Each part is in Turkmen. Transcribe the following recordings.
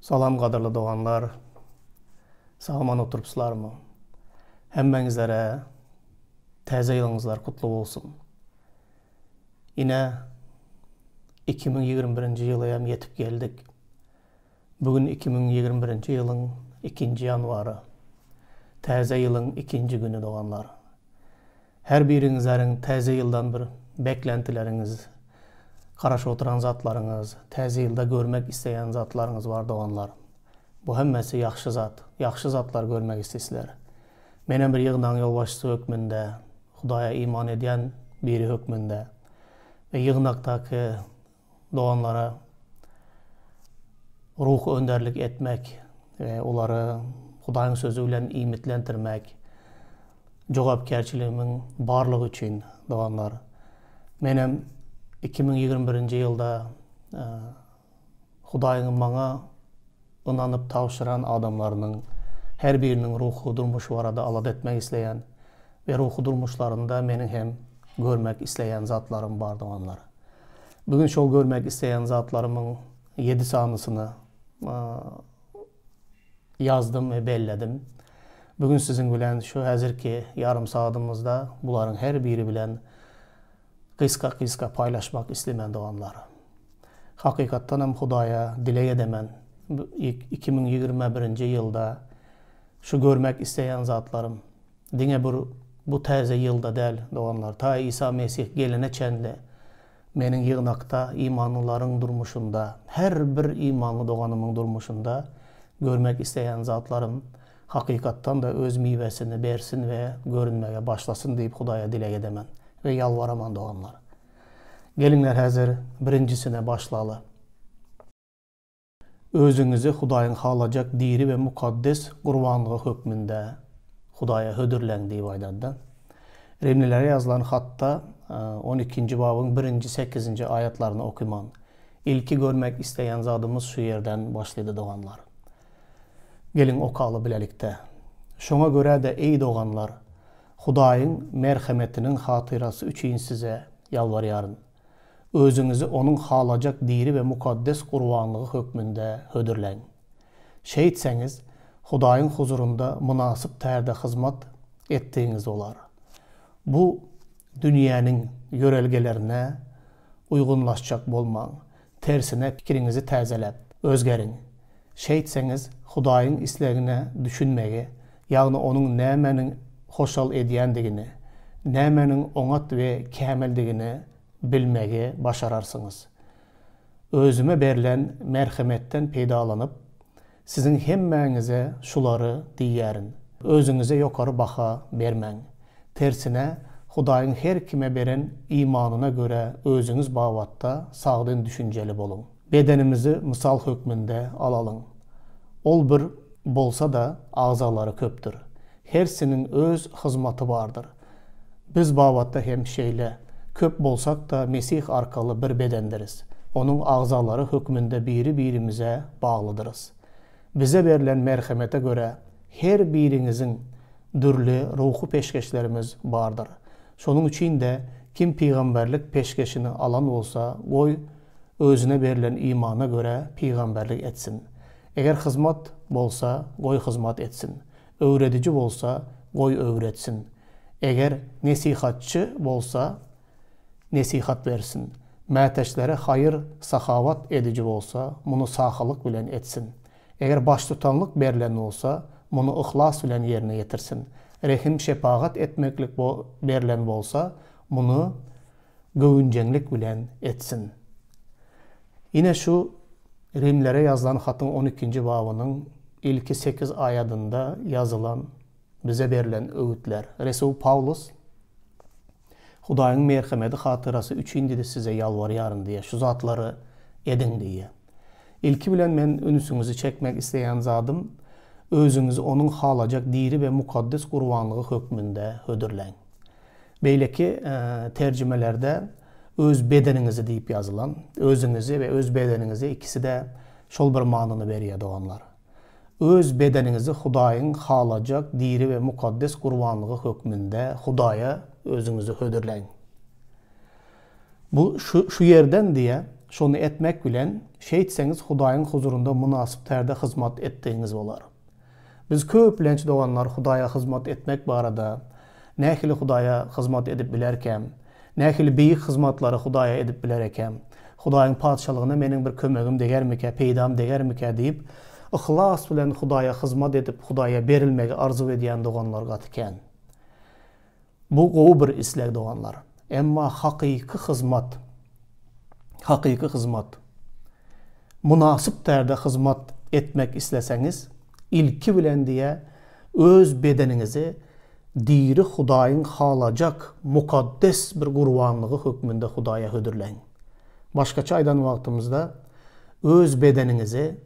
Salam gadyrly doganlar. Sag-aman oturypslarmy? Hemmäňizlere täze ýylyňyzlar gutly bolsun. Ine 2021-nji ýyla hem ýetip geldik. Bu gün 2021-nji ýylyň ikinji ýanwary. Täze ýylyň ikinji güni doganlar. Her biriňizleriň täze ýyldan bir beklentileriňiz, garaşyp oturan zatlaryňyz, täze ýylda görmek isleýän zatlaryňyz bar doganlar. Bu hemmesi ýagşy zat. Ýagşy zatlar görmek isleýsizler. Menem bir ýygnagyň ýolbaşçysy hökmünde, Hudaýa iman edýän biri hökmünde we ýygnakdaky doganlara ruhy önderlik etmek we olary Hudaýyň Sözi bilen iýmitlendirmek jogapkärçiligimiň barlygy üçin, doganlar, menem 2021-nji ýylda Hudaýyň maňa ynanyp tabşyran adamlarynyň her biriniň ruhy durmuşy barada alada etmek isleýän we ruhy durmuşlarynda meniň hem görmek isleýän zatlarym bar, doganlar. Bu gün şol görmek isleýän zatlarymyň ýedi sanysyny ýazdym we belledim. Bu gün siziň bilen şu häzirki ýarym sagadymyzda bularyň her biri bilen gysga-gysga paýlaşmak islemen doganlar. Hakykatdan hem Hudaýa dileg edemen bu 2021-nji ýylda şu görmek isleýän zatlarym Diňe bir bu täze ýylda däl, doganlar, ta Isa Mesih gelene çenli meniň ýygnakda, imanlylaryň durmuşynda, her bir imanly doganymyň durmuşynda görmek isleýän zatlarym hakykatdan-da öz miwesini bersin we görünmege başlasyn diýip Hudaýa dileg edemen we ýalbaraman, doganlar. Geliňler häzir birinjisine başlaly. Özüňizi Hudaýyň halajak diri we mukaddes gurbanlygy hökmünde Hudaýa hödürläň diýip aýdady. Rimlilere ýazylan hatda on ikinji babyň birinji sekizinji aýatlaryny okyman. Ilki görmek isleýän zadymyz şu ýerden başlydy doganlar. Geliň okaly bilelikde. Şoňa görä-de eý doganlar, Hudaýyň merhemetiniň hatyrasy üçin size ýalbarýaryn. Özüňizi Onuň halajak diri we mukaddes gurbanlygy hökmünde hödürläň. Şeýtseňiz, Hudaýyň huzurynda mynasyp tärde hyzmat etdigiňiz bolar. Bu dünýäniň ýörelgelerine uýgunlaşjak bolmaň, tersine pikiriňizi täzeläp, özgeriň. Şeýtseňiz, Hudaýyň islegine düşünmegi, ýagny Onuň nämäniň hoşal edýändigini, nämäniň oňat we kämildigini bilmegi başararsyňyz. Özüme berlen merhemetden peýdalanyp, siziň hemmäňize şulary diýýärin, özüňize ýokary baha bermäň. Tersine, Hudaýyň her kime beren imanyna görä özüňiz babatda sagdyn düşünjeli boluň. Bedenimizi mysal hökmünde alalyň. Ol bir bolsa-da, agzalary köpdür. Hersiniň öz hyzmaty bardyr. Biz babatda hem şeýle, köp bolsak-da, Mesih arkaly bir bedendiris, Onuň agzalary hökmünde biri-birimize baglydyrys. Bize berlen merhemete görä, her biriňiziň dürli ruhy peşgeşlerimiz bardyr. Şonuň üçin-de, kim pygamberlik peşgeşini alan bolsa, goý, özüne berlen imana görä pygamberlik etsin. Eger hyzmat bolsa, goý hyzmat etsin. Öwrediji bolsa, goý öwretsin. Eger nesihatçy bolsa, nesihat bersin. Mätäçlere haýyr-sahawat ediji bolsa, muny sahylyk bilen etsin. Eger baştutanlyk berlen bolsa, muny yhlas bilen ýerine ýetirsin. Rehim-şepagat etmeklik berlen bolsa, muny göwünjeňlik bilen etsin. Ine şu Rimlere ýazylan hatyň on ikinji babynyň ilki sekiz aýadynda ýazylan bize berlen öwütler. Resul Pawlus, Hudaýyň merhemedi hatyrasy üçin diýdi size ýalbarýaryn diýýär, şu zatlary ediň diýýär. Ilki bilen men ünsüňizi çekmek isleýän zadym, özüňizi Onuň halajak diri we mukaddes gurbanlygy hökmünde hödürläň. Beýleki terjimelerde öz bedeniňizi diýip ýazylan. Özüňizi we öz bedeniňizi ikisi-de şol bir manyny berýär doganlar. Öz bedeniňizi Hudaýyň halajak diri we mukaddes gurbanlygy hökmünde Hudaýa özüňizi hödürläň. Bu şu şu ýerden diýýär. Şony etmek bilen, şeýtseňiz Hudaýyň huzurynda mynasyp tärde hyzmat etdigiňiz bolar. Biz köplenç doganlar Hudaýa hyzmat etmek barada, nähili Hudaýa hyzmat edip bilerkäm, nähili beýik hyzmatlary Hudaýa edip biler ekäm, Hudaýyň Patyşalygyna meniň bir kömegim degermikä, peýdam degermikä diýip, yhlas bilen Hudaýa hyzmat edip, Hudaýa berilmegi arzuw edýän doganlar gaty kän. Bu gowy bir isleg doganlar. Emma hakyky hyzmat, hakyky hyzmat, mynasyp tärde hyzmat etmek isleseňiz, ilki bilen diýä öz bedeniňizi diri Hudaýyň halajak mukaddes bir gurbanlygy hökmünde Hudaýa hödürläň. Başgaça aýdan wagtymyzda, öz bedeniňizi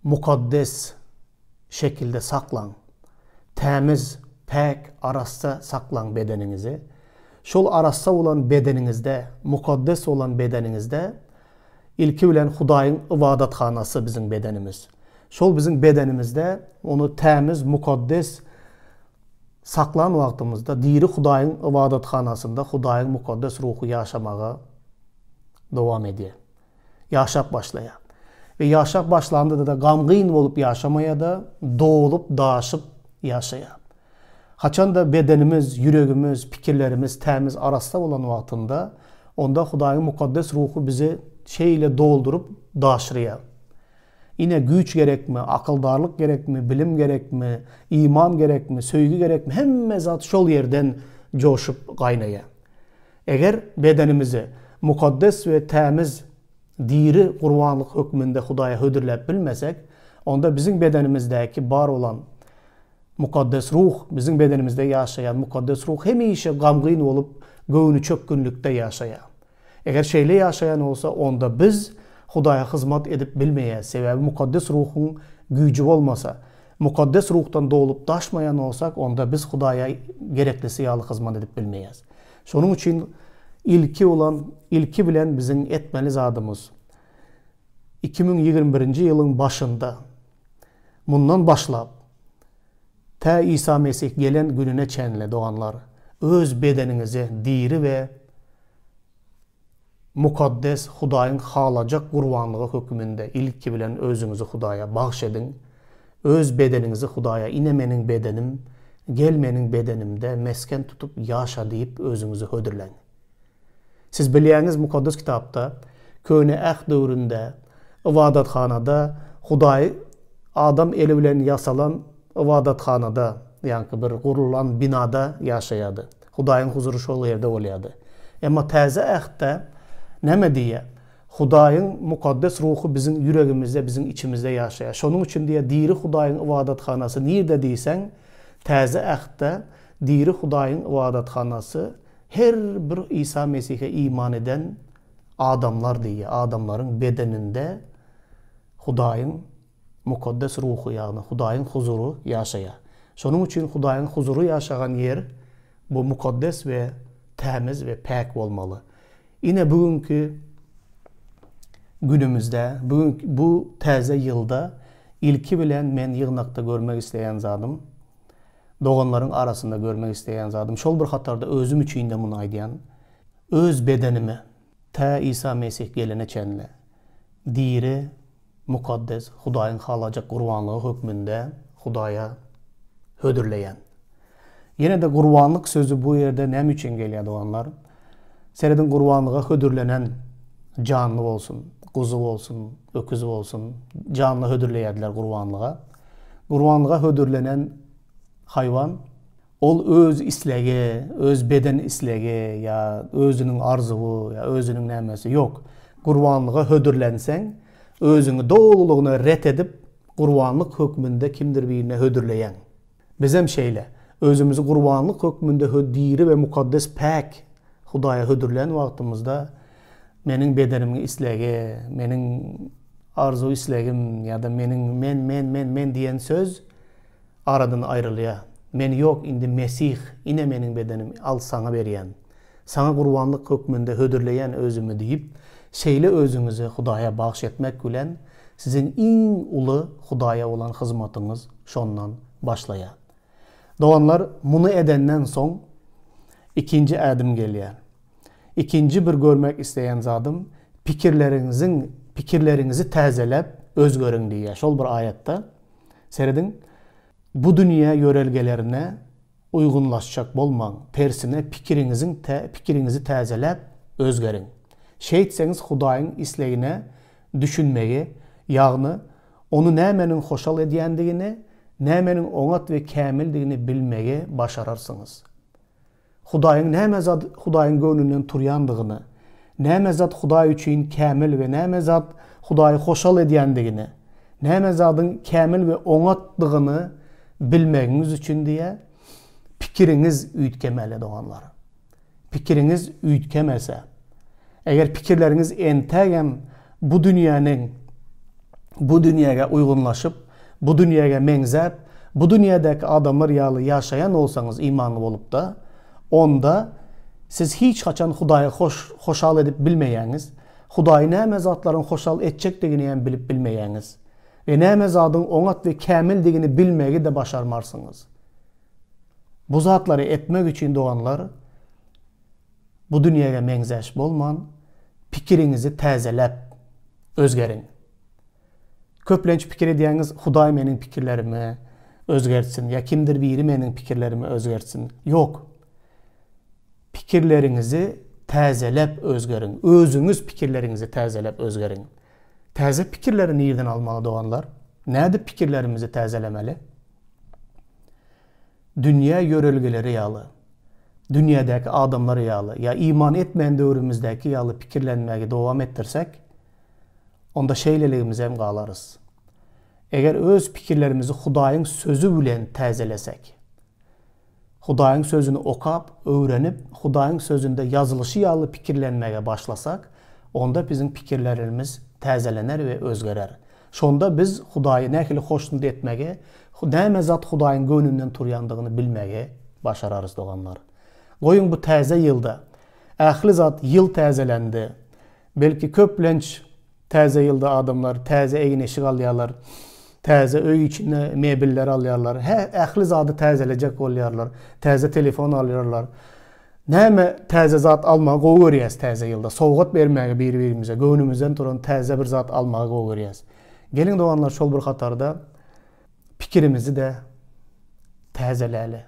mukaddes şekilde saklaň. Tämiz, päk, arassa saklaň bedeniňizi. Şol arassa bolan bedeniňizde, mukaddes bolan bedeniňizde ilki bilen Hudaýyň ybadathanasy biziň bedenimiz. Şol biziň bedenimizde ony tämiz, mukaddes saklan wagtymyzda diri Hudaýyň ybadathanasynda Hudaýyň mukaddes ruhy ýaşamaga dowam edýär. Ýaşap başlaýar. We ýaşap başlanda-da gamgyn bolup ýaşamaýar-da, dolup, daşyp ýaşaýar. Haçanda bedenimiz, ýüregimiz, pikirlerimiz tämiz, arassa bolan wagtynda, onda Hudaýyň mukaddes ruhy bizi şeýle dolduryp, daşyrýar. Ine, güýç gerekmi, akyldarlyk gerekmi, bilim gerekmi, iman gerekmi, söýgi gerekmi, hemme zat şol ýerden joşup gaýnaýar. Eger bedenimizi mukaddes we tämiz diri gurbanlyk hökmünde Hudaýa hödürläp bilmesek, onda biziň bedenimizdäki bar bolan Mukaddes Ruh, biziň bedenimizde ýaşaýan Mukaddes Ruh hemişe gamgyn bolup, göwnüçökgünlikde ýaşaýar. Eger şeýle ýaşaýan bolsa, onda biz Hudaýa hyzmat edip bilmeýäs, sebäbi Mukaddes Ruhuň güýji bolmasa, Mukaddes Ruhdan dolup daşmaýan bolsak, onda biz Hudaýa gereklisi ýaly hyzmat edip bilmeýäs. Şonuň üçin ilki bolan, ilki bilen biziň etmeli zadymyz, 2021-nji ýylyň başynda, mundan başlap, tä Isa Mesih gelen gününe çenli, doganlar, öz bedeniňizi diri we Mukaddes Hudaýyň halajak gurbanlygy höküminde ilki bilen özüňizi Hudaýa bagş ediň. Öz bedeniňizi Hudaýa ine meniň bedenim, gel meniň bedenimde mesgen tutup ýaşa diýip özüňizi hödürläň. Siz bilýäňiz Mukaddes Kitapda Köne Äht döwründe ybadathanada Hudaý adam eli bilen ýasalan ybadathanada, ýaňky bir gurulan binada ýaşaýardy. Hudaýyň huzury şol ýerde bolýardy. Emma Täze Ähtde näme diýýär? Hudaýyň mukaddes ruhy biziň ýüregimizde, biziň içimizde ýaşaýar. Şonuň üçin diýýär, diri Hudaýyň ybadathanasy nirde diýseň, Täze Ähtde diri Hudaýyň ybadathanasy her bir Isa Mesihe iman eden adamlar diýýär. Adamlaryň bedeninde Hudaýyň Mukaddes Ruhy, ýagny Hudaýyň huzury ýaşaýar. Şonuň üçin Hudaýyň huzury ýaşagan ýer bu mukaddes we tämiz we päk bolmaly. Ine bu günki günümizde, bu gün bu täze ýylda ilki bilen men ýygnakda görmek isleýän zadym, doganlaryň arasynda görmek isleýän zadym, şol bir hatarda özüm üçin-de muny aýdýan, öz bedenimi tä Isa Mesih gelene çenli diri mukaddes Hudaýyň halajak gurbanlygy hökmünde Hudaýa hödürleýän. Ýene-de gurbanlyk sözi bu ýerde näme üçin gelýär doganlar? Serediň gurbanlyga hödürlenen janly bolsun, guzy bolsun, öküz bolsun, janly hödürleýärdiler gurbanlyga. Gurbanlyga hödürlenen haýwan Ol öz islegi, öz beden islegi ýa özüniň arzuwy ýa özüniň nämesi, ýok. Gurbanlyga hödürlenseň, özüňi dolulygyna ret edip, gurbanlyk hökmünde kimdir birine hödürleýäň. Bizem şeýle. Özümizi gurbanlyk hökmünde hö diri we mukaddes päk Hudaýa hödürlän wagtymyzda, meniň bedenimiň islegi, meniň arzuw-islegim ýa-da meniň men, men, men, men diýen söz Aradan aýrylýar. Men ýok, indi Mesih, ine meniň bedenim, al saňa berýän. Saňa gurbanlyk hökmünde hödürleýän özümi diýip, şeýle özüňizi Hudaýa bagyş etmek bilen, siziň iň uly Hudaýa bolan hyzmatyňyz şondan başlaýar. Doganlar, muny edenden soň, ikinji ädim gelýär. Ikinji bir görmek isleýän zadym, Pikirleriňiziň pikirleriňizi täzeläp özgeriň diýýär şol bir aýatda. Serediň, bu dünýä ýörelgelerine uýgunlaşjak bolmaň, tersine pikiriňiziň pikiriňizi täzeläp özgeriň. Şeýtseňiz Hudaýyň islegine düşünmegi, ýagny Ony nämäniň hoşal edýändigini, nämäniň oňat we kämildigini bilmegi başararsyňyz. Hudaýyň näme zat Hudaýyň göwnünden turýandygyny, näme zat Hudaý üçin kämil we näme zat Hudaýy hoşal edýändigini, näme zadyň kämil we oňatdygyny bilmegiňiz üçin diýýär, pikiriňiz üýtgemeli, doganlar. Pikiriňiz üýtgemese, eger pikirleriňiz entägem bu dünýäniň, bu dünýäge uýgunlaşyp, bu dünýäge meňzäp, bu dünýädäki adamlar ýaly ýaşaýan bolsaňyz imanly bolup-da, onda siz hiç haçan Hudaýy hoş, hoşal edip bilmeýäňiz, Hudaýy näme zatlaryň hoşal etjekdigini hem bilip bilmeýäňiz we näme zadyň oňat we kämildigini bilmegi-de başarmarsyňyz. Bu zatlary etmek üçin doganlar, bu dünýäge meňzeş bolman, pikiriňizi täzeläp özgeriň. Köplenç pikir edýäňiz, Hudaý meniň pikirlerimi özgertsin ýa kimdir biri meniň pikirlerimi özgertsin. Ýok. Pikirleriňizi täzeläp özgeriň. Özüňiz pikirleriňizi täzeläp özgeriň. Täze pikirleri nirden almaly doganlar? Nädip pikirlerimizi täzelemeli? Dünýä ýörelgeleri ýaly, dünýädäki adamlar ýaly ýa iman etmeýän döwrümizdäki ýaly pikirlenmegi dowam etdirsek, onda şeýleligimizem galarys. Eger öz pikirlerimizi Hudaýyň Sözi bilen täzelesek, Hudaýyň Sözüni okap, öwrenip, Hudaýyň Sözünde ýazylyşy ýaly pikirlenmäge başlasak, onda biziň pikirlerimiz täzelener we özgerer. Şonda biz Hudaýy nähili hoşnut etmegi, näme zat Hudaýyň göwnünden turýandygyny bilmegi başararys, doganlar. Goýuň bu täze ýylda, ähli zat ýyl täzelendi. Belki köplenç täze ýylda adamlar täze egin-eşik alýarlar, täze öý içine mebeller alýarlar, hä ähli zady täzelejek bolýarlar, täze telefon alýarlar. Näme täze zat almagy gowy görýäs täze ýylda, sowgat bermäge biri-birimize, göwnümizden turan täze bir zat almagy gowy görýäs. Geliň doganlar şol bir hatarda pikirimizi-de täzeläli.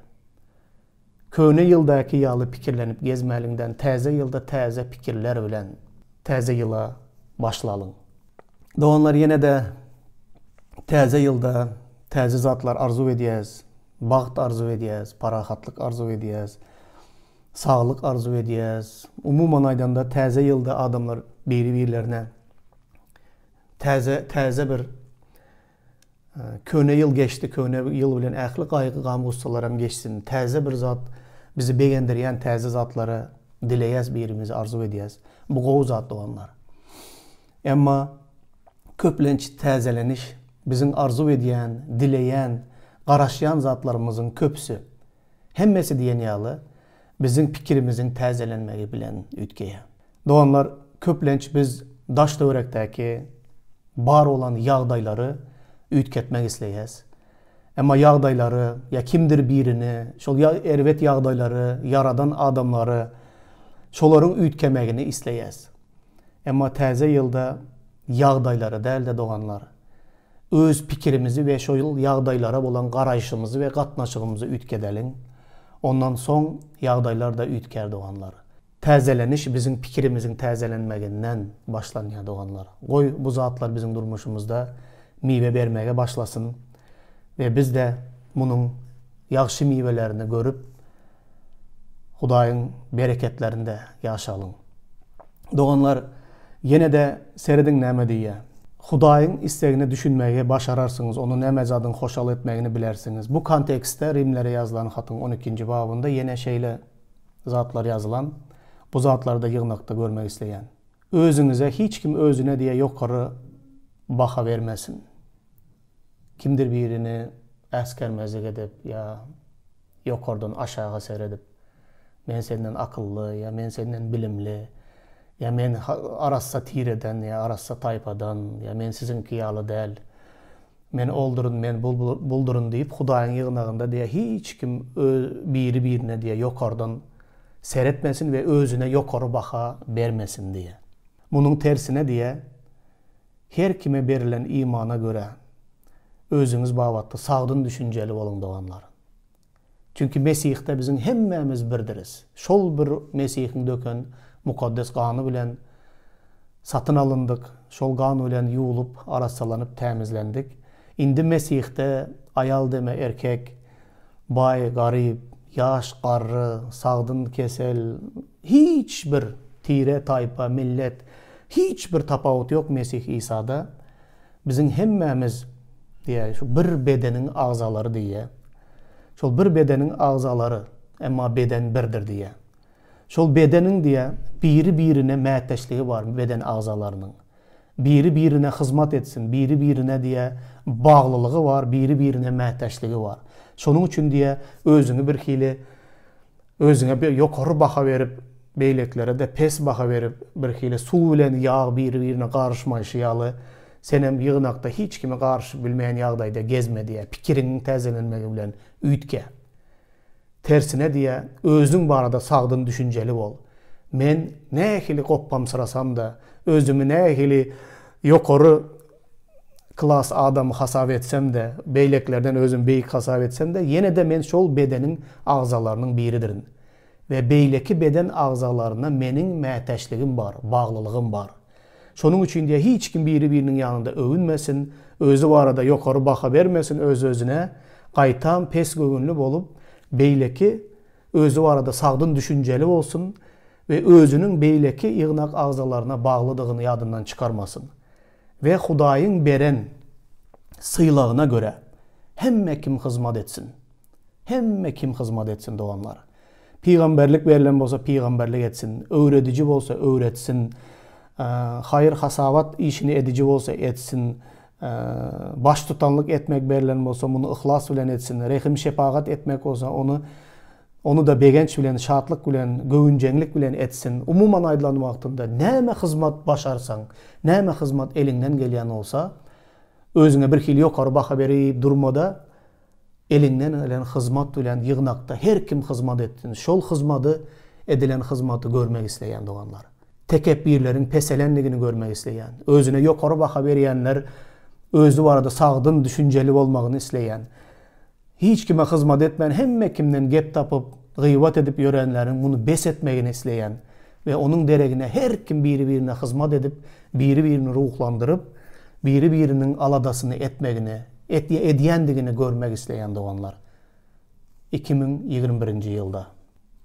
Köne ýyldaky ýaly pikirlenip gezmäliňden täze ýylda täze pikirler bilen täze ýyla başlalyň. Doganlar ýene-de täze ýylda täze zatlar arzuw edýäs, bagt arzuw edýäs, parahatlyk arzuw edýäs, saglyk arzuw edýäs. Umuman aýdanda täze ýylda adamlar biri-birlerine täze täze bir Köne ýyl geçdi, köne ýyl bilen ähli gaýgy gam-gussalaram geçsin. Täze bir zat, bizi begendirýän täze zatlary dileýäs birimize, arzuw edýäs. Bu gowy zat doganlar. Emma köplenç täzeleniş biziň arzuw edýän, dileýän, garaşýan zatlarymyzyň köpüsi, hemmesi diýen ýaly biziň pikirimiziň täzelenmegi bilen üýtgeýär. Doganlar, köplenç biz daş-töwerekdäki bar bolan ýagdaýlary üýtgetmek isleýäs. Emma ýagdaýlary ýa kimdir birini, şol erbet ýagdaýlary ýaradan adamlary, şolaryň üýtgemegini isleýäs. Emma täze ýylda ýagdaýlary däl-de doganlar, öz pikirimizi we şol ýagdaýlara bolan garaýşymyzy we gatnaşygymyzy üýtgedeliň. Ondan soň ýagdaýlar-da üýtgär doganlar. Täzeleniş biziň pikirimiziň täzelenmeginden başlanýar doganlar. Goý bu zatlar biziň durmuşymyzda miwe bermege başlasyn we biz-de munuň ýagşy miwelerini görüp Hudaýyň bereketlerinde ýaşalyň. Doganlar ýene-de serediň näme diýýär. Hudaýyň islegine düşünmegi başararsyňyz, ony näme zadyň hoşal etmegini bilersiňiz. Bu kontekstde Rimlere ýazylan hatyň on ikinji babynda ýene şeýle zatlar ýazylan. Bu zatlary-da ýygnakda görmek isleýän. Özüňize hiç kim özüne diýe ýokary baha bermesin. Kimdir birini äsgermezlik edip ýa ýokardan aşaga seredip, men senden akylly ýa men senden bilimli ýa men arassa tireden ýa arassa taýpadan ýa men siziňki ýaly däl. Men olduryn, men bulduryn diýip, Hudaýyň ýygnagynda diýýär, hiç kim biri-birine diýýär, ýokardan seretmesin we özüne ýokary baha bermesin diýýär. Munuň tersine diýýär, Her kime berlen imana görä, özüňiz babatda sagdyn düşünjeli boluň, doganlar. Çünki Mesihde biziň hemmämiz birdiris. Şol bir Mesihiň döken mukaddes gany bilen satyn alyndyk, şol gan bilen ýuwlup, arassalanyp, tämizlendik. Indi Mesihde aýal deme erkek, baý, garyp, ýaş, garry, sagdyn, kesel, hiç bir tire, taýpa, millet, hiç bir tapawut ýok Mesih Isada. Biziň hemmämiz diýýär, şu bir bedeniň agzalary diýýär. Şol bir bedeniň agzalary, emma beden birdir diýýär. Şol bedeniň diýýär, biri-birine mätäçligi bar beden agzalarynyň. Biri-birine hyzmat etsin, biri-birine diýýär, baglylygy bar, biri-birine mätäçligi bar. Şonuň üçin diýýär, özüňi birhili Özüňe bir ýokary baha berip, beýlekilere-de pes baha berip, birhili suw bilen ýag biri-birine garyşmaýşy ýaly, senem ýygnakda hiç kime garyşyp bilmeýän ýagdaýda gezme diýýär, pikiriňiň täzelenmegi bilen üýtge. Tersine diýýär, özüň barada sagdyn düşünjeli bol. Men nähili gopbamsyrasam-da, özümi nähili ýokary klas adamy hasap etsem-de, beýlekilerden özümi beýik hasap etsem-de, ýene-de men şol bedeniň agzalarynyň biridirin. We beýleki beden agzalaryna meniň mätäçligim bar, baglylygym bar. Şonuň üçin diýýär, hiç kim biri-biriniň ýanynda öwünmesin, özi barada ýokary baha bermesin öz-özüne, gaýtam pesgöwünli bolup, beýleki özi barada sagdyn düşünjeli bolsun we özüniň beýleki ýygnak agzalaryna baglydygyny ýadyndan çykarmasyn. We Hudaýyň beren sylagyna görä, hemme kim hyzmat etsin. Hemme kim hyzmat etsin, doganlar. Pygamberlik berlen bolsa, pygamberlik etsin, öwrediji bolsa, öwretsin, haýyr-hasabat işini ediji bolsa, etsin, baştutanlyk etmek berlen bolsa, muny yhlas bilen etsin, rehim-şepagat etmek bolsa, ony Ony-da begenç bilen, şatlyk bilen, göwünjeňlik bilen etsin. Umuman aýdylan wagtynda, näme hyzmat başarsaň, näme hyzmat eliňden gelýän bolsa, özüňe birhili ýokary baha berip durma-da, eliňden gelen hyzmat bilen ýygnakda her kim hyzmat etsin. Şol hyzmady, edilen hyzmaty görmek isleýän doganlar. Tekepbirleriň peselendigini görmek isleýän, özüne ýokary baha berýänler özi barada sagdyn düşünjeli bolmagyny isleýän. Hiç kime hyzmat etmän hemme kimden gep tapyp, gybat edip ýörenleriň muny bes etmegini isleýän we onuň deregine her kim biri-birine hyzmat edip, biri-birini ruhlandyryp, biri-biriniň aladasyny etmegini, edýändigini görmek isleýän doganlar. 2021-nji ýylda.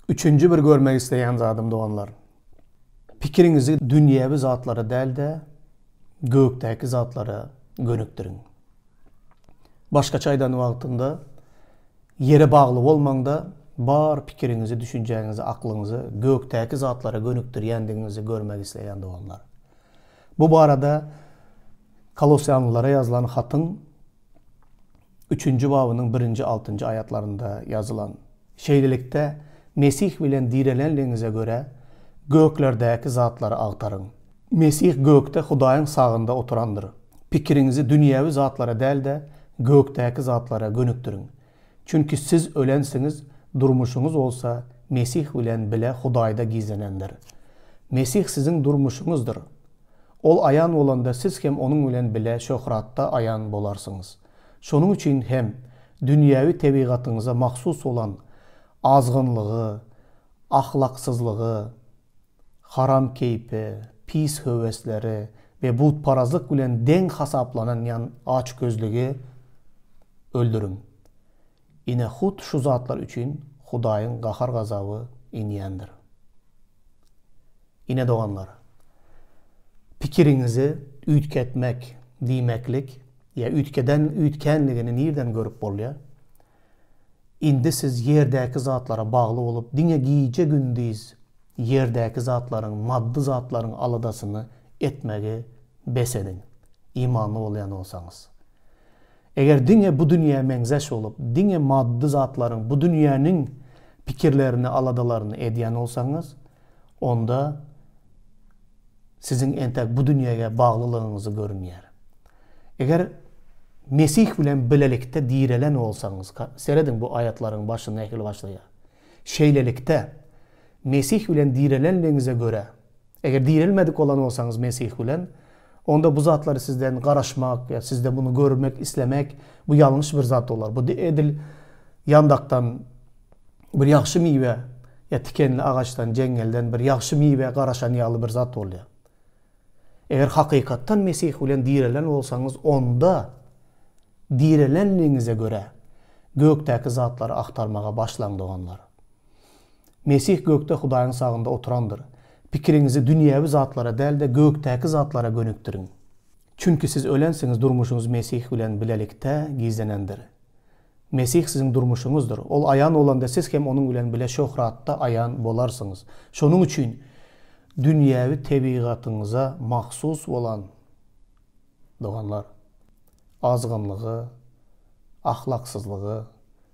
Üçünji bir görmek isleýän zadym doganlar. Pikiriňizi dünýewi zatlara däl-de, gökdäki zatlara gönükdiriň. Başgaça aýdan wagtynda, ýere bagly bolmaň-da, bar pikiriňizi, düşünjäňizi, aklyňyzy gökdäki zatlara gönükdirýändigiňizi görmek isleýän doganlar. Bu barada Kolosýanlylara ýazylan hatyň üçünji babynyň birinji-altynjy aýatlarynda ýazylan. Şeýlelikde, Mesih bilen direlenligiňize görä, göklerdäki zatlary agtaryň. Mesih gökde Hudaýyň sagynda oturandyr. Pikiriňizi dünýewi zatlara däl-de, gökdäki zatlara gönükdiriň. Çünki siz ölensiňiz, durmuşyňyz bolsa Mesih bilen bile Hudaýda gizlenendir. Mesih siziň durmuşyňyzdyr. Ol aýan bolanda siz hem Onuň bilen bile şöhratda aýan bolarsyňyz. Şonuň üçin hem dünýewi tebigatyňyza mahsus bolan azgynlygy, ahlaksyzlygy, haram keýpi, pis höwesleri we butparazlyk bilen deň hasaplananýan açgözlügi öldüriň. Ine, hut şu zatlar üçin Hudaýyň gahar-gazaby inýändir. Ine, doganlar, pikiriňizi üýtgetmek diýmeklik ýa üýtgeden üýtgänligini nirden görüp bolýar? Indi siz ýerdäki zatlara bagly bolup, diňe gije-gündiz ýerdäki zatlaryň, maddy zatlaryň aladasyny etmegi bes ediň, imanly bolýan bolsaňyz. Eger diňe bu dünýä meňzeş bolup, diňe maddy zatlaryň, bu dünýäniň pikirlerini, aladalaryny edýän bolsaňyz, onda siziň entek bu dünýäge baglylygyňyzy görünýär. Eger Mesih bilen bilelikde direlen bolsaňyz, serediň bu aýatlaryň başy nähili başlaýar. Şeýlelikde, Mesih bilen direlenligiňize görä, Eger direlmedik bolan bolsaňyz Mesih bilen, onda bu zatlary sizden garaşmak ýa sizde muny görmek islemek bu ýalňyş bir zat bolar. Bu edil ýandakdan bir ýagşy miwe ýa tikenli agaçdan, jeňňelden bir ýagşy miwe garaşan ýaly bir zat bolýar. Eger hakykatdan Mesih bilen direlen bolsaňyz, onda direlenligiňize görä gökdäki zatlary agtarmaga başlaň, doganlar. Mesih gökde Hudaýyň sagynda oturandyr. Pikiriňizi dünýewi zatlara däl-de, gökdäki zatlara gönükdiriň. Çünki siz ölensiňiz, durmuşyňyz Mesih bilen bilelikde gizlenendir. Mesih siziň durmuşyňyzdyr. Ol aýan bolanda siz hem Onuň bilen bile şöhratda aýan bolarsyňyz. Şonuň üçin dünýewi tebigatyňyza mahsus bolan, doganlar, azgynlygy, ahlaksyzlygy,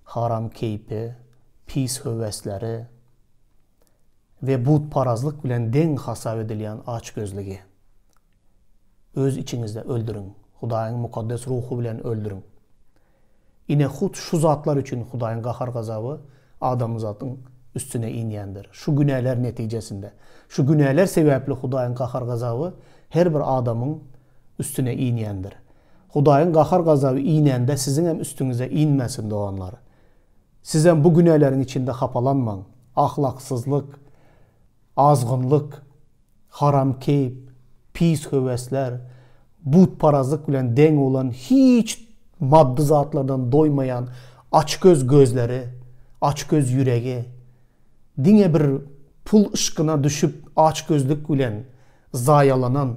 haram keýpi, pis höwesleri we butparazlyk bilen deň hasap edilýän açgözlügi öz içiňizde öldüriň, Hudaýyň mukaddes ruhy bilen öldüriň. Ine, hut şu zatlar üçin Hudaýyň gahar-gazaby adamzadyň üstüne inýändir. Şu günäler netijesinde, şu günäler sebäpli Hudaýyň gahar-gazaby her bir adamyň üstüne inýändir. Hudaýyň gahar-gazaby inende siziňem üstüňize inmesin, doganlar. Sizem bu günäleriň içinde hapalanmaň. Ahlaksyzlyk, azgynlyk, haram keýp, pis höwesler, butparazlyk bilen deň bolan hiç maddy zatlardan doýmaýan açgöz gözleri, açgöz ýüregi, diňe bir pul yşkyna düşüp açgözlük bilen zaýalanan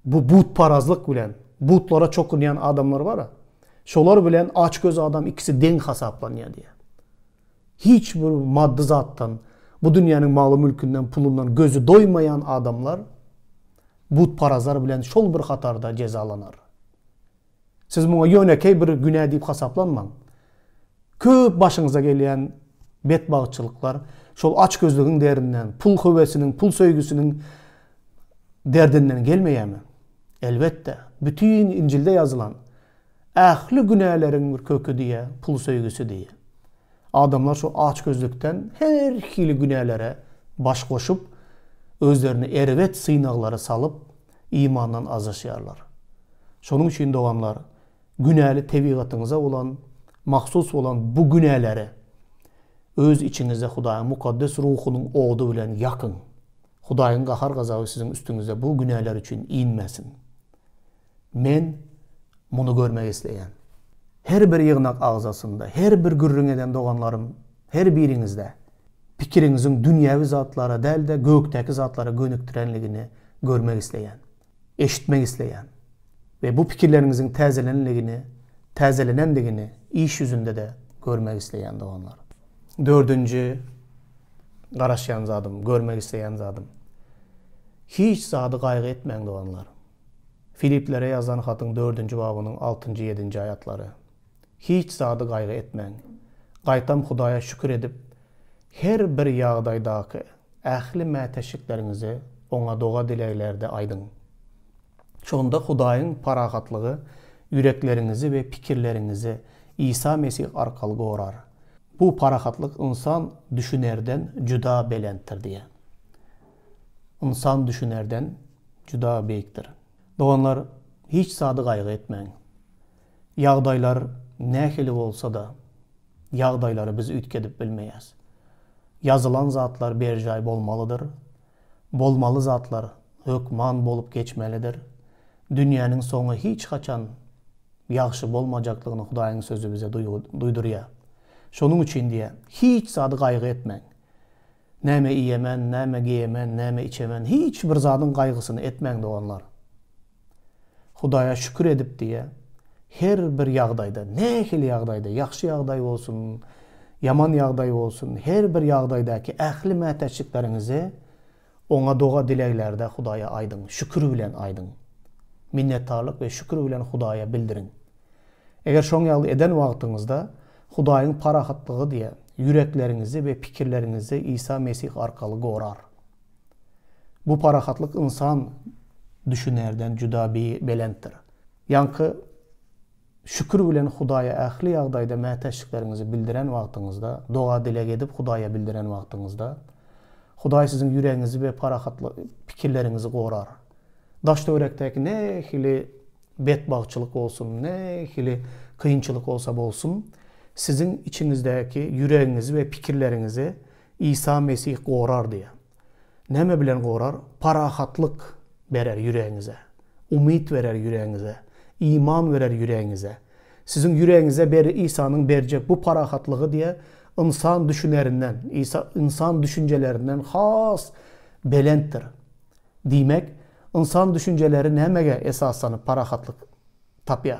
Bu butparazlyk bilen, butlara çokunýan adamlar bar-a, şolar bilen açgöz adam ikisi deň hasaplanýar diýýär. Hiç bir maddy zatdan, bu dünýäniň maly-mülkünden, pulundan gözi doýmaýan adamlar butparazlar bilen şol bir hatarda jezalanar. Siz muňa ýönekeý bir günä diýip hasaplanmaň. Köp başyňyza gelýän betbagtçylyklar şol açgözlügiň derinden, pul höwesiniň, pul söýgüsiniň derdinden gelmeýärmi? Elbetde, bütin Injilde ýazylan ähli günäleriň bir köki diýýär, pul söýgüsi diýýär. Adamlar şu açgözlükden her hili günälere baş goşup, özlerini erbet synaglara salyp, imandan azaşýarlar. Şonuň üçin doganlar, günäli tebigatyňyza bolan, mahsus bolan bu günäleri öz içiňizde Hudaýyň mukaddes ruhunyň ody bilen ýakyň. Hudaýyň gahar-gazaby siziň üstüňize bu günäler üçin inmesin. Men muny görmek isleýän. Her bir ýygnak agzasynda, her bir gürrüň eden doganlarym, her biriňizde pikiriňiziň dünýewi zatlara däl-de, gökdäki zatlara gönükdirenligini görmek isleýän. Eşitmek isleýän. We bu pikirleriňiziň täzelenligini, täzelenendigini iş ýüzünde-de görmek isleýän doganlar. Dördünji garaşýan zadym, görmek isleýän zadym. Hiç zady gaýgy etmäň doganlar. Filiplere ýazan hatyň dördünji babynyň altynjy, ýedinji aýatlary. Hiç zady gaýgy etmäň. Gaýtam Hudaýa şükür edip, her bir ýagdaýdaky ähli mätäçlikleriňizi Oňa doga-dileglerde aýdyň. Şonda Hudaýyň parahatlygy ýürekleriňizi we pikirleriňizi Isa Mesih arkaly gorar. Bu parahatlyk ynsan düşünerden juda belentdir diýýär. Ynsan düşünerden juda beýikdir. Doganlar, hiç zady gaýgy etmäň. Ýagdaýlar nähili bolsa-da, ýagdaýlary biz üýtgedip bilmeýäs. Ýazylan zatlar berjaý bolmalydyr. Bolmaly zatlar hökman bolup geçmelidir. Dünýäniň soňy hiç haçan ýagşy bolmajaklygyny Hudaýyň Sözi bize duýdurýar. Şonuň üçin diýýär, hiç zady gaýgy etmäň. Näme iýemen, näme geýemen, näme içemen, hiç bir zadyň gaýgysyny etmäň doganlar. Hudaýa şükür edip diýe, her bir ýagdaýda, nähili ýagdaýda, ýagşy ýagdaý bolsun, ýaman ýagdaý bolsun, her bir ýagdaýdaky ähli mätäçlikleriňizi Oňa doga-dileglerde Hudaýa aýdyň, şükür bilen aýdyň. Minnetdarlyk we şükür bilen Hudaýa bildiriň. Eger şoň ýaly eden wagtyňyzda, Hudaýyň parahatlygy diýe, ýürekleriňizi we pikirleriňizi Isa Mesih arkaly gorar. Bu parahatlyk ynsan düşünerden juda belentdir. Ýaňky şükür bilen Hudaýa ähli ýagdaýda mätäçlikleriňizi bildiren wagtyňyzda, doga-dileg edip Hudaýa bildiren wagtyňyzda, Hudaý siziň ýüregiňizi we parahatlyk pikirleriňizi gorar. Daş-töwerekdäki nähili betbagtçylyk bolsun, nähili kynçylyk bolsa bolsun, siziň içiňizdäki ýüregiňizi we pikirleriňizi Isa Mesih gorar diýýär. Näme bilen gorar? Parahatlyk berer ýüregiňize. Umyt berer ýüregiňize. Iman berer ýüregiňize. Siziň ýüregiňize ber Isanyň berjek bu parahatlygy diýe ynsan düşünerinden, Isa ynsan düşünjelerinden has belentdir. Diýmek, ynsan düşünjeleri nämege esaslanyp parahatlyk tapýar?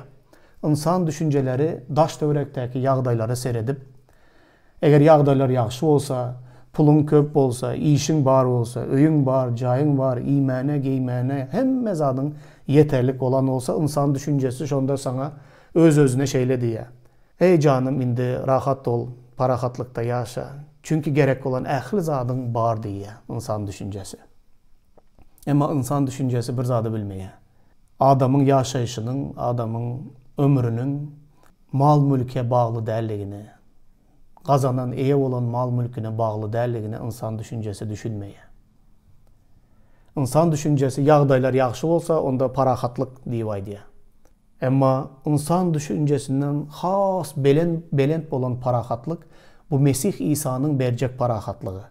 Ynsan düşünjeleri daş-töwerekdäki ýagdaýlara seredip, Eger ýagdaýlar ýagşy bolsa, puluň köp bolsa, işiň bar bolsa, öýüň bar, jaýyň bar, iýmäne, geýmäne, hemme zadyň ýeterlik bolan bolsa, ynsan düşünjesi şonda saňa öz-özüne şeýle diýýär, Eý, janym, indi rahat bol, parahatlykda ýaşa. Çünki gerek bolan ähli zadyň bar diýýär ynsan düşünjesi. Emma ynsan düşünjesi bir zady bilmeýär. Adamyň ýaşaýşynyň, adamyň ömrüniň mal-mülke bagly däldigine, gazanan, eýe bolan mal-mülküne bagly däldigine ynsan düşünjesi düşünmeýär. Ynsan düşünjesi ýagdaýlar ýagşy bolsa, onda parahatlyk diýip aýdýar. Emma ynsan düşünjesinden has belent belent bolan parahatlyk, bu Mesih Isanyň berjek parahatlygy.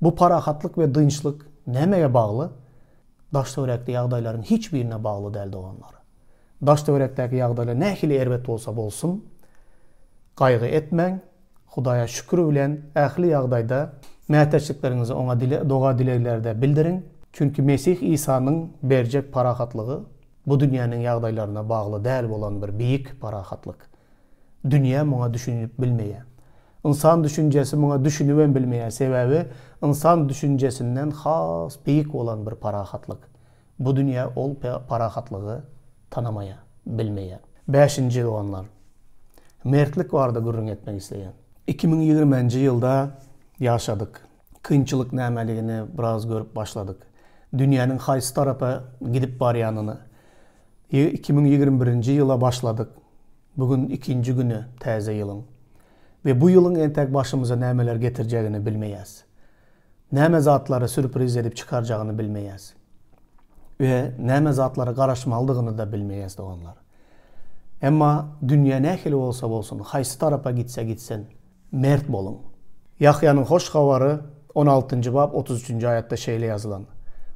Bu parahatlyk we dynçlyk nämege bagly? Daş-töwerekde ýagdaýlaryň hiç birine bagly däl doganlar. Daş-töwerekdäki ýagdaýlar nähili erbet bolsa bolsun, gaýgy etmäň, Hudaýa şükür bilen ähli ýagdaýda mätäçlikleriňizi Oňa doga-dileglerde bildiriň. Çünki Mesih Isanyň berjek parahatlygy bu dünýäniň ýagdaýlaryna bagly däl bolan bir beýik parahatlyk. Dünýä muňa düşünip bilmeýär. Ynsan düşünjesi muňa düşünibem bilmeýär, sebäbi ynsan düşünjesinden has beýik bolan bir parahatlyk. Bu dünýä ol parahatlygy tanamaýar, bilmeýär. Bäşinji doganlar. Mertlik barada gürrüň etmek isleýän. 2020-nji ýylda ýaşadyk. Kynçylyk nämeligini biraz görüp başladyk. Dünýäniň haýsy tarapa gidip barýanyny. 2021-nji ýyla başladyk. Bu gün ikinji güni täze ýylyň. We bu ýylyň entek başymyza nämeler getirjegini bilmeýäs. Näme zatlary sürpriz edip çykarjagyny bilmeýäs. We näme zatlara garaşmalydygyny-da bilmeýäs doganlar. Emma dünýä nähili bolsa bolsun, haýsy tarapa gitse gitsin, mert boluň. Ýahýanyň Hoş Habary on altynjy bap 33 üçünji aýatda şeýle ýazylan,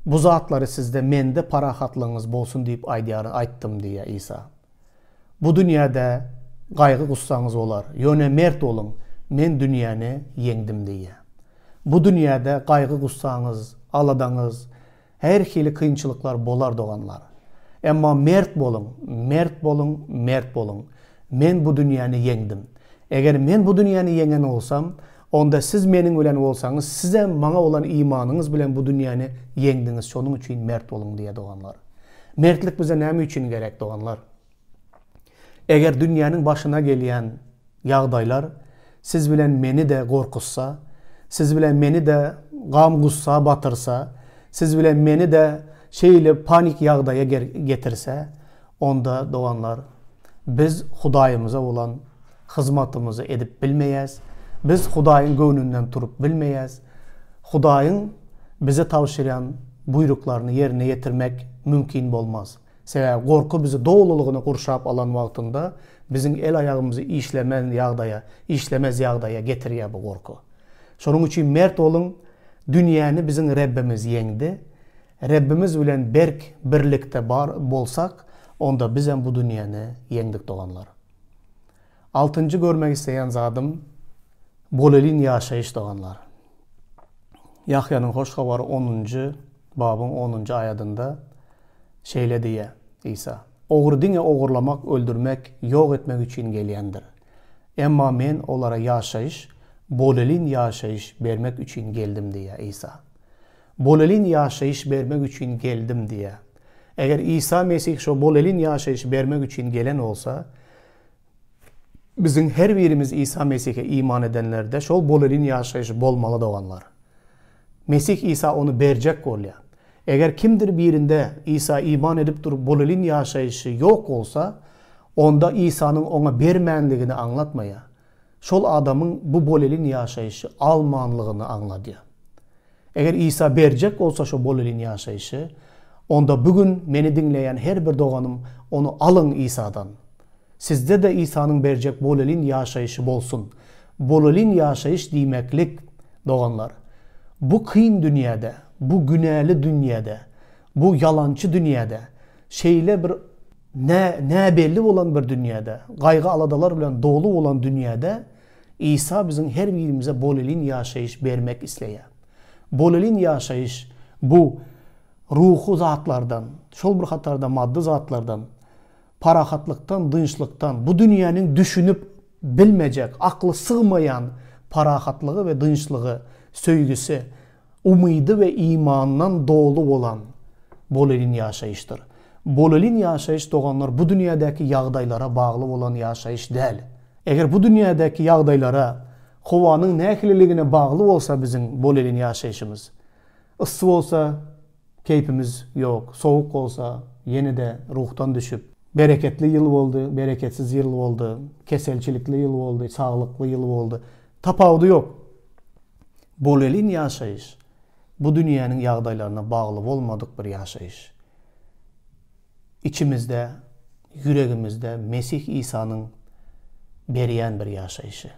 Bu zatlary sizde Mende parahatlygyňyz bolsun diýip aýdýaryn, aýtdym diýýär Isa. Bu dünýäde gaýgy-gussaňyz bolar, ýöne mert boluň, Men dünýäni ýeňdim diýýär. Bu dünýäde gaýgy-gussaňyz, aladaňyz, her hili kynçylyklar bolar doganlar. Emma mert boluň, mert boluň, mert boluň. Men bu dünýäni ýeňdim. Eger Men bu dünýäni ýeňen bolsam, onda siz Meniň bilen bolsaňyz, sizem Maňa bolan imanyňyz bilen bu dünýäni ýeňdiňiz, şonuň üçin mert boluň diýýär doganlar. Mertlik bize näme üçin gerek doganlar? Eger dünýäniň başyna gelýän ýagdaýlar siz bilen meni-de gorkuzsa, siz bilen meni-de gam-gussa batyrsa, siz bilen meni-de şeýle panik ýagdaýa getirse, onda doganlar, biz Hudaýymyza bolan hyzmatymyzy edip bilmeýäs, biz Hudaýyň göwnünden turup bilmeýäs, Hudaýyň bize tabşyrýan buýruklaryny ýerine ýetirmek mümkin bolmaz. Sebäbi gorky bizi dolulygyna gurşap alan wagtynda biziň el-aýagymyzy işlemen ýagdaýa, işlemez ýagdaýa getirýär bu gorky. Şonuň üçin mert boluň, dünýäni biziň Rebbimiz ýeňdi. Rebbimiz bilen berk birlikde bar bolsak, onda bizem bu dünýäni ýeňdik doganlar. Altynjy görmek isleýän zadym bolelin ýaşaýyş doganlar. Ýahýanyň Hoş Habary onunjy babyň onunjy aýadynda şeýle diýýär Isa, Ogry diňe ogurlamak, öldürmek, ýok etmek üçin gelýändir. Emma Men olara ýaşaýyş, bolelin ýaşaýyş bermek üçin geldim diýýär Isa. Bolelin ýaşaýyş bermek üçin geldim diýýär. Eger Isa Mesih şo bolelin ýaşaýşy bermek üçin gelen bolsa, biziň her birimiz Isa Mesihe iman edenlerde şol bolelin ýaşaýyş bolmaly doganlar. Mesih Isa ony berjek bolýar. Eger kimdir birinde Isa iman edip durup bolelin ýaşaýşy ýok bolsa, onda Isanyň oňa bermänligini aňlatmaýar. Şol adamyň bu bolelin ýaşaýşy almanlygyny aňladýar. Eger Isa berjek bolsa şo bolelin ýaşaýşy, onda bu gün meni diňleýän her bir doganym ony alyň Isadan. Sizde-de Isanyň berjek bolelin ýaşaýşy bolsun. Bolelin ýaşaýyş diýmeklik, doganlar, bu kyn dünýäde, bu günäli dünýäde, bu ýalançy dünýäde, şeýle bir nä, näbelli bolan bir dünýäde, gaýgy-aladalar bilen doly bolan dünýäde Isa biziň her birimize bolelin ýaşaýyş bermek isleýär. Bolelin ýaşaýyş, bu ruhy zatlardan, şol bir hatarda maddy zatlardan, parahatlykdan, dynçlykdan, bu dünýäniň düşünip bilmejek, akly sygmaýan parahatlygy we dynçlygy, söýgüsi, umydy we imandan doly bolan bolelin ýaşaýyşdyr. Bolelin ýaşaýyş, doganlar, bu dünýädäki ýagdaýlara bagly bolan ýaşaýyş däl. Eger bu dünýädäki ýagdaýlara, howanyň nähililigine bagly bolsa biziň bolelin ýaşaýşymyz, yssy bolsa, Keýpimiz ýok, sowuk bolsa, ýene-de ruhdan düşüp. Bereketli ýyl boldy, bereketsiz ýyl boldy, keselçilikli ýyl boldy, saglykly ýyl boldy. Tapawudy ýok. Bolelin ýaşaýyş, bu dünýäniň ýagdaýlaryna bagly bolmadyk bir ýaşaýyş. Içimizde, ýüregimizde Mesih Isanyň berýän bir ýaşaýşy.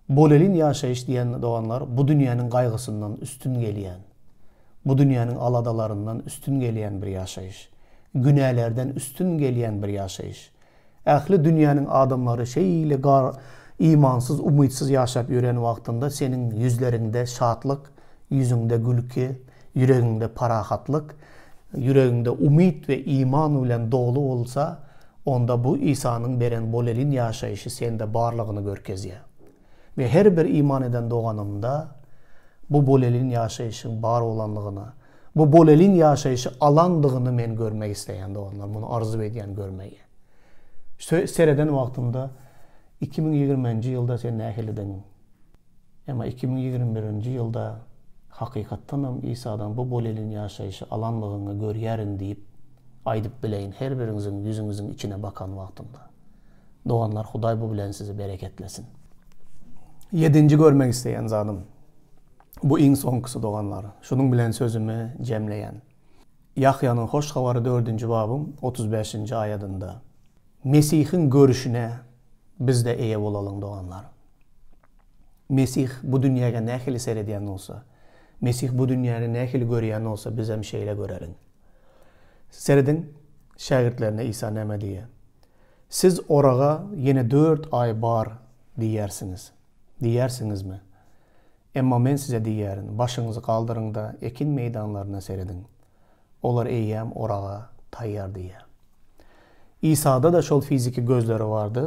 Bolelin ýaşaýyş diýen doganlar, bu dünýäniň gaýgysyndan üstün gelýän. Bu dünýäniň aladalaryndan üstün gelýän bir ýaşaýyş. Günälerden üstün gelýän bir ýaşaýyş. Ähli dünýäniň adamlary şeýle gar imansyz, umytsyz ýaşap ýören wagtynda seniň ýüzleriňde şatlyk, ýüzüňde gülki, ýüregiňde parahatlyk, ýüregiňde umyt we iman bilen doly bolsa, onda bu Isanyň beren bolelin ýaşaýşy sende barlygyny görkezýär. We her bir iman eden doganymda bu bolelin ýaşaýşyň bar bolanlygyny, bu bolelin ýaşaýşy alandygyny men görmek isleýän doganlar, muny arzuw edýän görmegi. Sereden wagtymda 2020-nji ýylda sen nähilidiň? Emma 2021-nji ýylda hakykatdanam Isadan bu bolelin ýaşaýşy alanlygyňy görýärin diýip aýdyp bileýin her biriňiziň ýüzüňiziň içine bakan wagtymda. Doganlar Hudaý bu bilen sizi bereketlesin. Ýedinji görmek isleýän zadym. Bu iň soňkusy doganlar. Şunuň bilen sözümi jemleýän. Ýahýanyň Hoş Habary dördünji babyň 35-nji aýadynda. Mesihiň görüşine biz-de eýe bolalyň doganlar. Mesih bu dünýäge nähili seredýän bolsa, Mesih bu dünýäni nähili görýän bolsa bizem şeýle göreliň. Serediň, şägirtlerine Isa näme diýýär. Siz oraga ýene dört aý bar diýýärsiňiz. Diýýärsiňizmi? Emma men size diýýärin, başyňyzy galdyryň-da, ekin meýdanlaryna serediň. Olar eýýäm oraga taýýar diýýär. Isada-da şol fiziki gözleri bardy,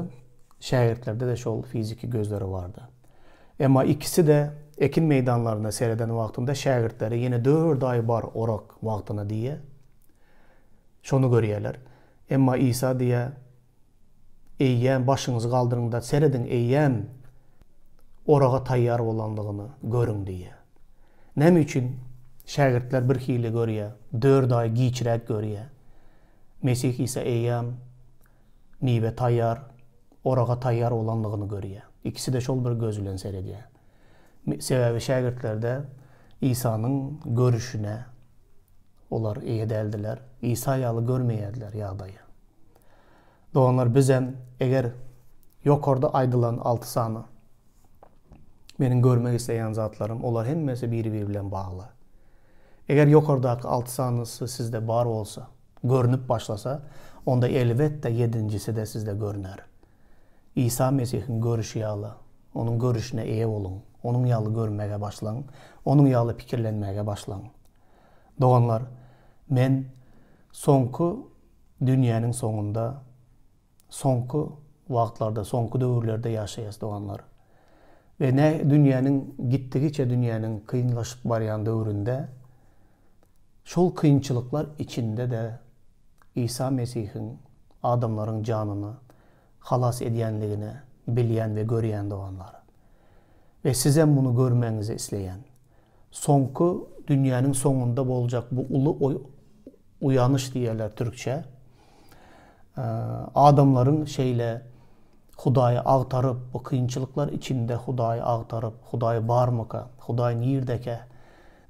şägirtlerde-de şol fiziki gözleri bardy. Emma ikisi-de ekin meýdanlaryna sereden wagtynda şägirtleri ýene dört aý bar orak wagtyna diýýär. Şony görýärler. Emma Isa diýýär, Eýýäm başyňyzy galdyryň-da, serediň, eýýäm oraga taýýar bolandygyny görüň diýýär. Näme üçin şägirtler bir hili görýär, dört aý giçräk görýär? Mesih Isa eýýäm miwe taýýar, oraga taýýar bolandygyny görýär. Ikisi-de şol bir göz bilen seredýär. Sebäbi şägirtlerde Isanyň görüşine Olar eýe däldiler. Isa ýaly görmeýärdiler ýagdaýy. Doganlar bizem eger ýokarda aýdylan alty sany meniň görmek isleýän zatlarym olar hemmesi biri-biri bilen bagly. Eger ýokardaky alty sanysy sizde bar bolsa, görnüp başlasa, onda elbetde ýedinjisi-de sizde görner. Isa Mesihiň görüşi ýaly, Onuň görüşine eýe boluň, Onuň ýaly görmäge başlaň, Onuň ýaly pikirlenmäge başlaň. Doganlar, men soňky dünýäniň soňunda, soňky wagtlarda, soňky döwürlerde ýaşaýas doganlar. We ne dünýäniň gitdigiçe dünýäniň kynlaşyp barýan döwründe şol kynçylyklar içinde-de Isa Mesihiň adamlaryň janyny halas edýänligini bilýän we görýän doganlar. We sizem muny görmegiňizi isleýän. Soňky dünýäniň soňunda boljak bu uly uýanyş diýerler türkçe. Adamlaryň şeýle Hudaýy agtaryp, bu kynçylyklar içinde Hudaýy agtaryp, Hudaý barmyka, Hudaý nirdekä?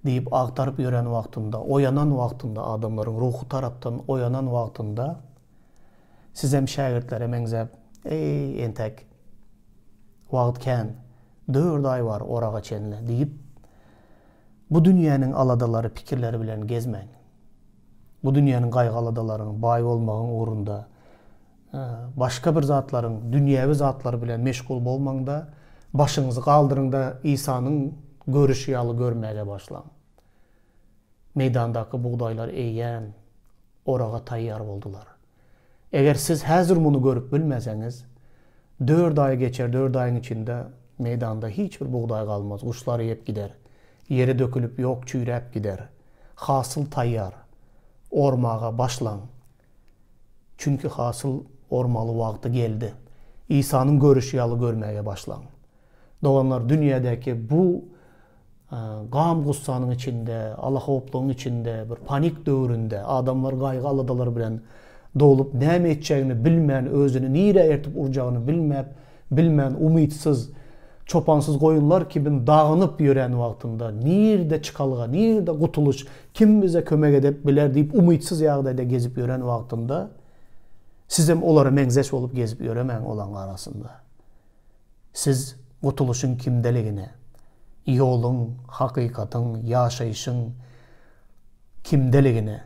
Diýip agtaryp ýören wagtynda, oýanan wagtynda, adamlaryň ruhy tarapdan oýanan wagtynda, sizem şägirtlere meňzäp, Eý, entek wagt kän, dört aý bar oraga çenli diýip, bu dünýäniň aladalary, pikirleri bilen gezmäň. Bu dünýäniň gaýgy-aladalaryň, baý bolmagyň ugrunda, başga bir zatlaryň, dünýewi zatlar bilen meşgul bolmaň-da, başyňyzy galdyryň-da, Isanyň görüşi ýaly görmäge başlaň. Meýdandaky bugdaýlar eýýäm oraga taýýar boldular. Eger siz häzir muny görüp bilmeseňiz, dört aý geçer, dört aýyň içinde meýdanda hiç bir bugdaý galmaz, guşlar iýip gider, ýere dökülip ýok çüýräp gider. Hasyl taýýar. Ormaga başlaň. Çünki hasyl ormaly wagty geldi. Isanyň görüşi ýaly görmäge başlaň. Doganlar, dünýädäki bu gam-gussanyň içinde, alahowplugyň içinde, bir panik döwründe adamlar gaýgy-aladalar bilen dolup, näme etjegini bilmän, özüni nirä ertip urjagyny bilmäp, bilmän, umytsyz, çopansyz goýunlar kibin dagynyp ýörän wagtynda, nirde çykalga, nirde gutulyş, kim bize kömek edep biler diýip umytsyz ýagdaýda gezip ýören wagtynda, sizem olara meňzeş bolup gezip ýöremäň olaň arasynda. Siz gutulyşyň kimdeligine, ýoluň, hakykatyň, ýaşaýşyň kimdeligine,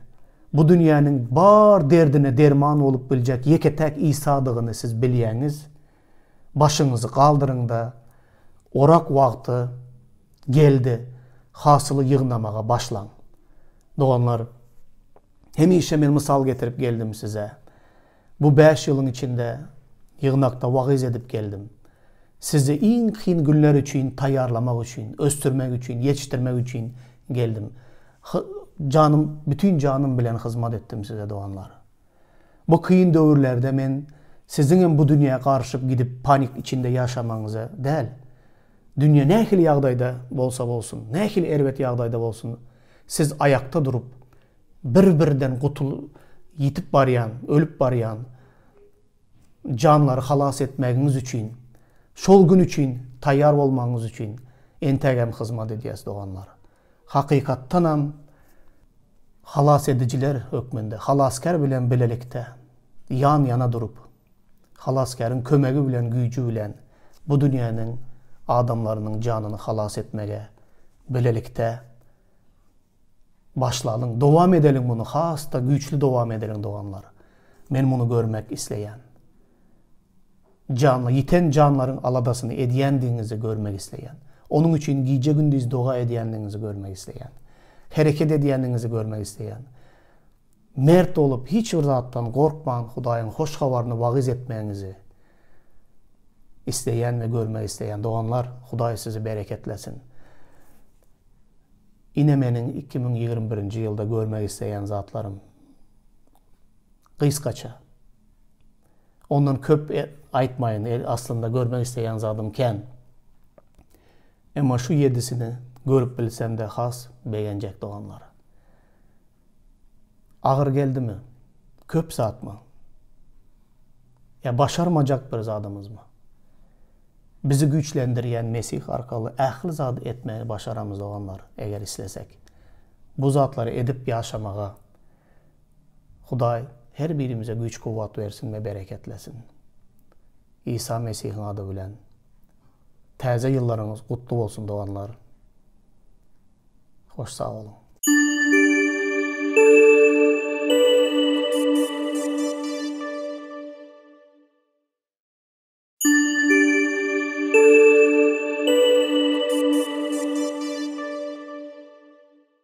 bu dünýäniň bar derdine derman bolup biljek ýeke-täk Isadygyny siz bilýäňiz. Başyňyzy galdyryň-da, orak wagty geldi, hasyly ýygnamaga başlaň. Doganlar, hemişe men mysal getirip geldim size. Bu bäş ýylyň içinde ýygnakda wagyz edip geldim. Sizi iň kyn günler üçin taýýarlamak üçin, ösdürmek üçin, ýetişdirmek üçin geldim. Janym, bütin janym bilen hyzmat etdim size doganlar. Bu kyn döwürlerde men siziňem bu dünýä garyşyp gidip panik içinde ýaşamagyňyza däl. Dünýe nähili ýagdaýda bolsa bolsun, nähili erbet ýagdaýda bolsun, siz aýakda durup, bir-birden gutul ýitip barýan, ölüp barýan janlary halas etmegiňiz üçin, şol gün üçin taýýar bolmagyňyz üçin entägem hyzmat edýäs doganlar. Hakykatdanam halas edijiler hökmünde, halasgär bilen bilelikde ýan-ýana durup, halasgäriň kömegi bilen, güýji bilen bu dünýäniň adamlarynyň janyny halas etmege bilelikde Başlalyň, dowam edeliň muny, has-da güýçli dowam edeliň doganlar. Men muny görmek isleýän. Janly, ýiten janlaryň aladasyny edýändigiňizi görmek isleýän. Onuň üçin gije-gündiz doga edýändigiňizi görmek isleýän. Hereket edýändigiňizi görmek isleýän. Mert bolup, hiç bir zatdan gorkman Hudaýyň hoş habaryny wagyz etmegiňizi isleýän we görmek isleýän. Doganlar, Hudaý sizi bereketlesin. Ine meniň 2021-nji ýylda görmek isleýän zatlarym. Gysgaça. Ondan köp aýtmaýyn, aslynda görmek isleýän zadym kän. Emma şu ýedisini görüp bilsemde has begenjek doganlar. Agyr geldimi? Köp zatmy? Ýa başarmajak bir zadymyzmy? Bizi güýçlendirýän Mesih arkaly ähli zady etmegi başaramyz doganlar, eger islesek. Bu zatlary edip ýaşamaga Hudaý her birimize güýç-kuwwat bersin we bereketlesin. Isa Mesihiň ady bilen. Täze ýyllaryňyz gutly bolsun doganlar. Hoş sag boluň.